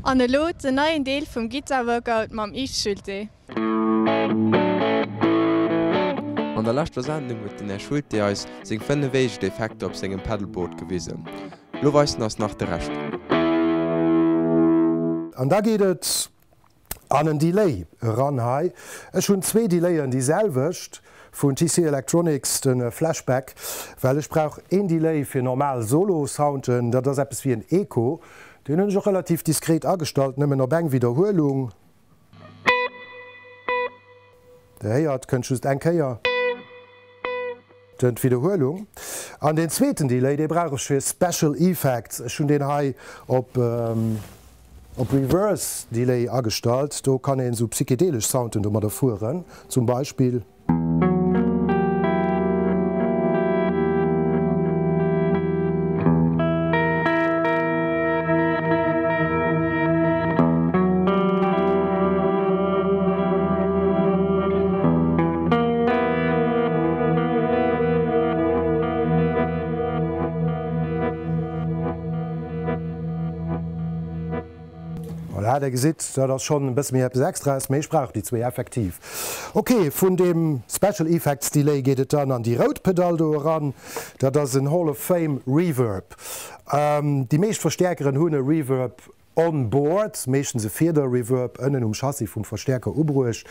An elo den neien Deel vum Guitar Workout mam Yves Schulte. An der leschter Sendung huet den Här Schulte eis seng 5 éischt Effekter op sengem Pedalboard gewisen. Lo weist en eis nach de Rescht. An da geet et an en Delay eran hei. Ech hunn zwee Delayen, déi selwecht vun TC Electronics, de Flashback, well ech brauch een Delay fir normal Solo-Sounten, dat ass eppes wéi en Echo. Deen hunn ech och relativ diskret agestallt, nëmmen op eng Widderhuelung. Der héiert, kënnt just eng Kéier d'Widderhuelung. An deen zweeten Delay, dee brauch ech fir Special Effects. Ech hunn deen hei op op Reverse Delay agestallt. Do kann een esou psychedelesch Sounten domadder fueren, zum Beispill. Voilà, der gesitt, dat ass schonn e bësse méi eppes Extraes, mee ech brauch déi zwéi effektiv. Ok, vun deem Special Effects Delay geet et dann an déi rout Pedall do eran. Dat ass en Hall of Fame Reverb. Déi meescht Verstäerkeren hunn e Reverb on board, meeschtens e Fiederreverb ënnen um Chassis vum Verstäerker ubruecht.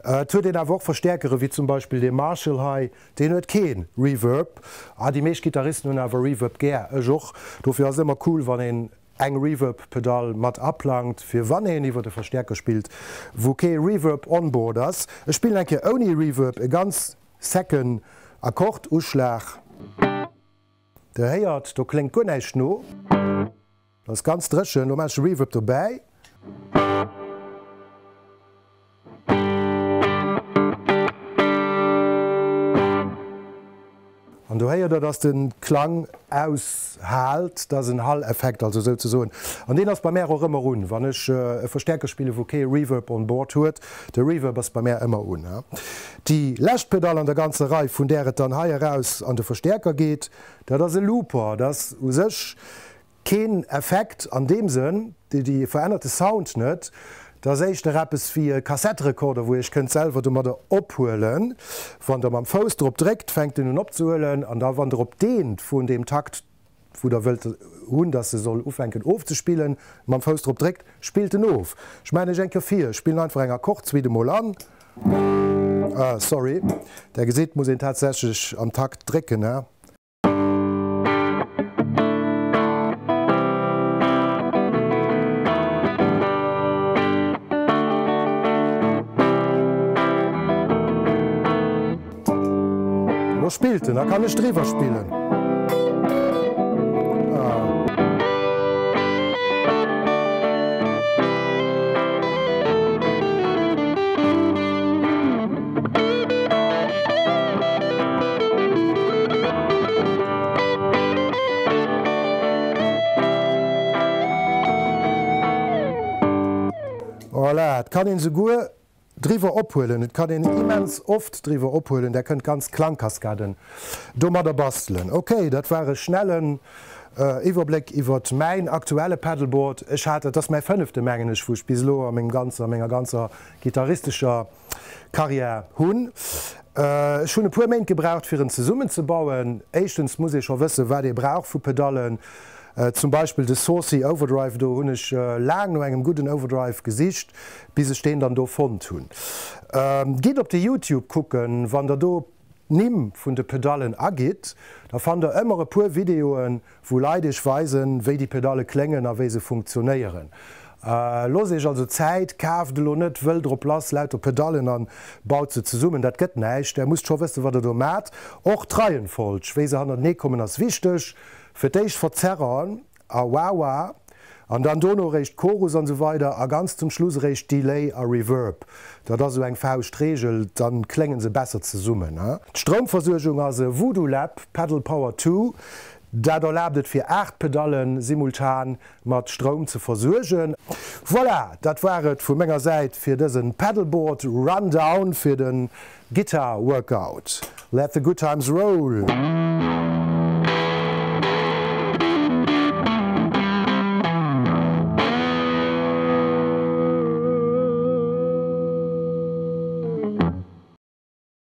Et huet een awer och Verstäerkere wéi zum Beispill dee Marshall hei, deen huet kee Reverb. Ah, déi meescht Gittaristen hunn awer Reverb gär, ech och. Dofir ass et ëmmer cool, wann een eng Reverb-Pedall mat aplangt, fir wann een iwwer e Verstäerker spillt, wou kee Reverb on board ass. Ech spillen eng Kéier ouni Reverb e ganz secken Akkorduschlag. Der héiert, do kléngt guer näischt no. Dat ass ganz dréchen. Lo maache ech Reverb dobäi. An do héiert der, dass de Klang aushaalt, dat ass en Hall-Effekt also souzesoen. An deen ass bei mär och ëmmer un, wann ech e Verstärker spillen, wou kee Reverb on board huet. De Reverb ass bei mär ëmmer un. Déi lescht Pedall an der ganzer Rei, vun där et dann hei eraus an de Verstärker geet, dat ass e Looper. Dat ass u sech Keen Effekt an deem Sënn, déi verännert de Sound net, dat ass éischter eppes wéi e Kassetterekorder, wou Iech kënnt selwer domadder ophuelen. Wann der mam Fouss drop dréckt, fänkt en un opzehuelen, an da wann der op deen vun deem Takt, wou der wëllt hunn, dass e soll ufänken ofzespillen, mam Fouss drop dréckt, spillt en of. Ech maachen Iech eng Kéier vir, ech spillen einfach eng Akkordsuite emol an. Ah, sorry, der gesitt, muss een tatsächlech am Takt drécken, he. Lo spillt en, da kann ech driwwer spillen. Voilà, et kann een souguer driwwer ophuelen, et kann een immens oft driwwer ophuelen, där kënnt ganz Klangkaskaden domadder bastelen. Ok, dat war e schnellen Iwwerbléck iwwert mäin aktuelle Pedalboard. Ech hat, et ass mäi fënnefte mengen ech, wou ech bis elo a mengem ganzer, a menger ganzer gitarristescher Karriär hunn. Ech hunn e puer Méint gebraucht fir en zesummen ze bauen. Éischtens muss ee scho wëssen wat ee brauch vu Pedallen. Zum Beispill de Saucy Overdrive, do hunn ech laang no engem gudden Overdrive gesicht bis ech deen dann do fonnt hunn. Gitt op de Youtube kucken, wann der do d'Nimm vun de Pedallen agitt, da fannt der ëmmer e puer Videoen wou Leit iech weisen, wéi déi Pedalle kléngen a wéi se funktionéieren. Loosst iech also Zäit, kaaft elo net wëll drop lass lauter Pedallen an baut se zesummen, dat gëtt näischt. Der musst scho wëssen, wat der do maacht. Och d'Reihenfolg, wéi se hannertenee kommen, ass wichteg. Fir d'éischt Verzerrer a Wah-Wah an dann dono eréischt Chorus an esou weider a ganz zum Schluss eréischt Delay a Reverb. Dat ass esou eng Fauschtregel, dann kléngen se besser zesummen. D'Stroumversuergung ass e Voodoo Lab Pedal Power 2. Dat erlaabt et fir 8 Pedallen simultan mat Stroum ze versuergen. Voilà, dat war et vu menger Säit fir dësen Pedalboard Rundown fir den Guitar Workout. Let the good times roll!